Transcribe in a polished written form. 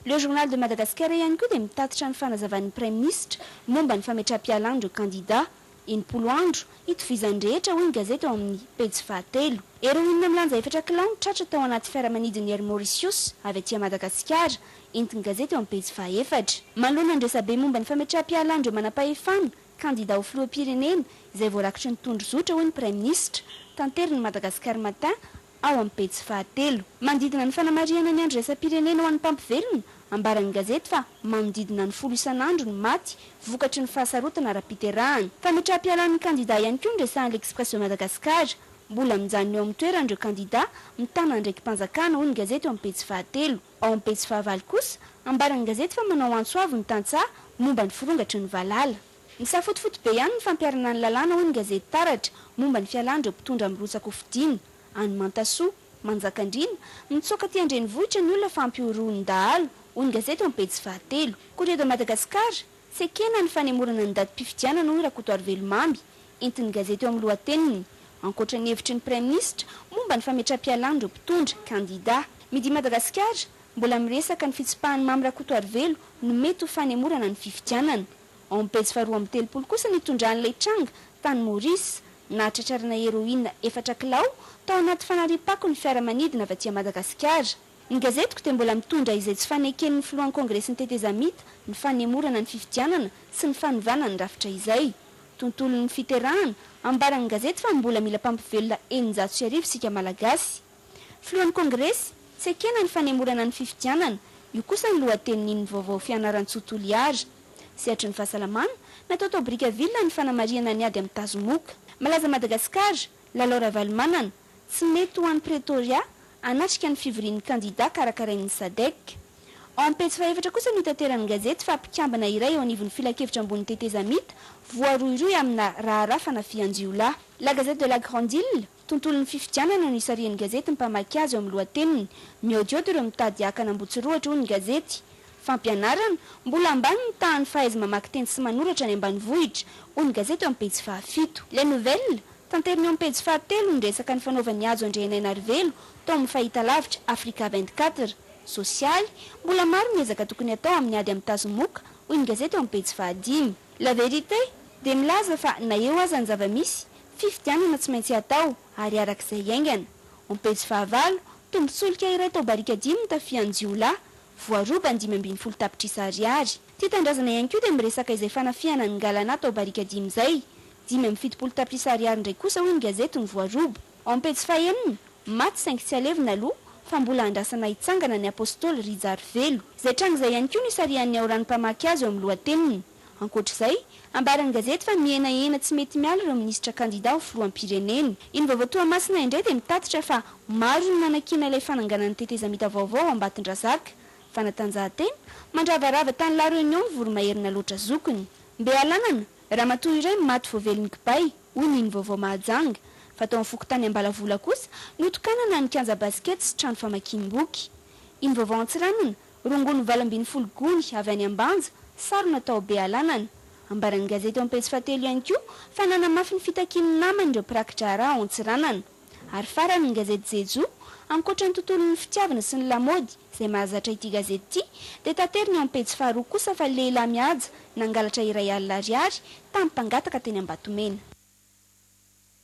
Le Journal de Madagascar ihany koa dia mitatitra ny fanazavan'ny Praiminisitra momba ny fametraham-pialan'ireo kandidà. 60 andro, hitovizan'ny rehetra, hoy ny gazety ao amin'ny pejy fahatelo. Heroine milanja efatra kilao no tratra tao anaty fiaramanidin'ny Air Mauritius avy aty Madagasikara, entin'ny gazety ao amin'ny pejy fahaefatra. Manoloana ny resabe momba ny fametraham-pialan'ireo manampahefana, kandidà ho filoham-pirenena, izay voarakitry ny tondrozotra, hoy ny Praiminisitra, tanterin'ny Madagascar Matin ao amin'ny pejy fahatelo. Manodidina ny fanamarihana ny andro iraisam-pirenena ho an'ny mpampivelona, ambaran'ny gazety fa manodidina ny 10 isan'andro no maty vokatry ny fahasarotana ara-piterahana. Fametraham-pialan'ny kandidà ihany koa no resahan'ny L'Express de Madagascar. Mbola mijanona eo amin'ny toerany ireo kandidà mitana andraiki-panjakana, hoy ny gazety ao amin'ny pejy fahatelo. Ao amin'ny pejy fahavalo kosa, ambaran'ny gazety fa manao antso avo ny tantsaha momba ny firongatry ny valala. Misafotofoto be ihany ny fampiharana ny lalàna, hoy ny gazety Taratra, momba ny fialan'ireo mpitondra mirotsaka hofidiana. Any Mantasoa, Manjakandriana, mitsoaka aty an-drenivohitra ny olona fa ampihorohon'ny dahalo, hoy ny gazety ao amin'ny pejy fahatelo. Courrier de Madagascar, tsy ekena ny fanemorana ny datim-pifidianana, hoy Rakotoarivelo Mamy, entin'ny gazety eo amin'ny lohateniny. Ankoatra ny hevitry ny Praiminisitra momba ny fametraham-pialan'ireo mpitondra, kandida. Midi Madagasikara, mbola miresaka ny fitsipahan'i Mamy Rakotoarivelo no mety ho fanemorana ny fifidianana. Ao amin'ny pejy faharoa amby telopolo kosa ny nitondran'ilay tranga tany Maurice, nahatratrarana heroine efatra kilao tao anaty fanariam-pako ny fiaramanidina avy aty Madagasikara. Ny gazetiko dia mbola mitondra izay tsy faneken'ny filohan'ny Kongresin'ny tetezamita ny fanemorana ny fifidianana sy ny fanovana ny rafitra izay. Tontolon'ny fiterahana, ambaran'ny gazety fa mbola mila mpampivelona 1600 isika Malagasy. Filohan'ny Kongresy, tsy ekena ny fanemorana ny fifidianana, io kosa ny lohatenin'iny vaovao Fianarantsoa Toliara. Sehatry ny fahasalamana, natao tao Brickaville ny fanamarihana ny ady amin'ny tazomoka. Malaza Madagasikara, Lalao Ravalomanana, tsy mety ho any Pretoria hanatrika ny fivorian'ny kandida karakarain'ny Sadec. Ao amin'ny pejy fahefatra kosa no itateran'ny gazety fa mpikambana iray eo anivon'ny filankevitra ambonin'ny tetezamita voarohirohy amina raharaha fanafihan-jiolahy. La Gazette de la Grande Ile, Tontolon'ny fifidianana no isarihan'ny gazety ny mpamaky azy eo amin'ny lohateniny. Mihaodihaody ireo mitady haka an'Ambotsirohitra, hoy ny gazety. Fampianarana, Mbola ambany ny tahan'ny fahaiza-mamaky teny sy manoratra any ambanivohitra, hoy ny gazety eo amin'ny pejy fahafito. Les Nouvelles, Tanteriny eo amin'ny pejy fahatelo ny resaka nifanaovan'i Hajo Andrianainarivelo tao amin'ny fahitalavitra Africa 24. Sosialy, Mbola maro ny ezaka tokony hatao amin'ny ady amin'ny tazomoka, hoy ny gazety eo amin'ny pejy fahadimy. La Vérité, dia milaza fa na eo aza ny zava-misy, Fifidianana tsy maintsy hatao ary araka izay iaingana. Ao pejy fahavalo, tombon-tsolika iray tao Barikadimy notafihan'ny jiolahy, voaroba ny 15 tapitrisa ariary. Tia Tanindrazana ihany koa dia miresaka izay fanafihana ny Ngalana tao Barikadimy izay. 75 tapitrisa ariary indray kosa hoy ny gazety no voaroba. Ao amin'ny pejy fahenina, maty saingy tsy alevina aloha fa mbola andrasana hitsangana ny Apostoly Rijarivelo. Izay tranga izay ihany koa no isarihan'ny Ao Rano mpamaky azy eo amin'ny lohateniny. Ankoatra izay, ambaran'ny gazety fa mihenahena tsy mety miala ireo minisitra kandida ho filoham-pirenena. Iny vaovao Toamasina indray dia mitatitra fa maro ny nanakiana ilay fananganana tetezamita vaovao ao Ambatondrazaka. Fanatanjahantena, mandravarava tany La Réunion ny voromahery naloatra zokiny. Bealanana, ramatoa iray maty voavelin'ny kibay, hoy ny iny vaovao Mahajanga. Fa tao amin'ny fokontany Ambalavola kosa, notokanana ny kianja basket sy trano famakiam-boky. Iny vaovao Antsiranana, Rongony 18 gony avy any Ambanja, sarona tao Bealanana. Ambaran'ny gazety eo amin'ny pejy fahatelo ihany koa fa nanamafy ny fitakian'ny namany ireo mpiraki-draharaha ao Antsiranana. Ary farany ny gazety Jejoo, ankoatra ny tontolon'ny fitiavana sy ny lamaody izay mahazatra ity gazety ity dia tateriny eo amin'ny pejy faharoa kosa fa lehilahy mihaja nangalatra 1 alina ariary tamin'ny mpangataka teny Ambatomena.